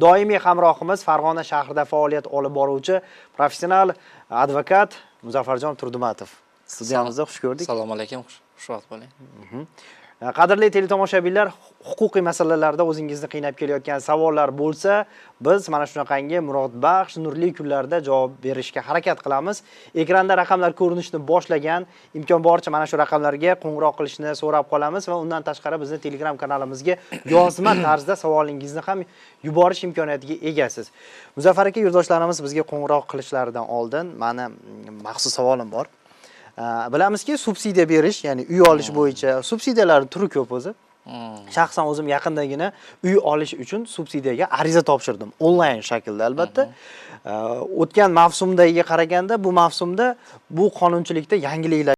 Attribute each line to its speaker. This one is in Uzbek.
Speaker 1: Doimiy hamrohimiz Farg'ona shahrida faoliyat olib boruvchi professional advokat Muzaffarjon Turdimatov. Studiyamizda xush ko'rdik.
Speaker 2: Assalomu alaykum, xushvaqt bo'ling.
Speaker 1: Qadrli teletomoshabinlar, huquqiy masalalarda o'zingizni qiynab kelayotgan savollar bo'lsa, biz mana shunaqangi murodbaxsh, nurli kunlarda javob berishga harakat qilamiz. Ekranda raqamlar ko'rinishni boshlagan, imkon boricha mana shu raqamlarga qo'ng'iroq qilishni so'rab qolamiz va undan tashqari bizni Telegram kanalimizga yozma tarzda savolingizni ham yuborish imkoniyatiga egasiz. Muzaffar aka, yurtdoshlarimiz bizga qo'ng'iroq qilishlaridan oldin meni maxsus savolim bor. Bilamizki, subsidiya berish, ya'ni uy olish bo'yicha subsidiyalarning turi ko'p o'zi. Shaxsan o'zim yaqindagina uy olish uchun subsidiyaga ariza topshirdim, onlayn shaklda albatta. O'tgan mavsumdagiga qaraganda bu mavsumda bu qonunchilikda yangiliklar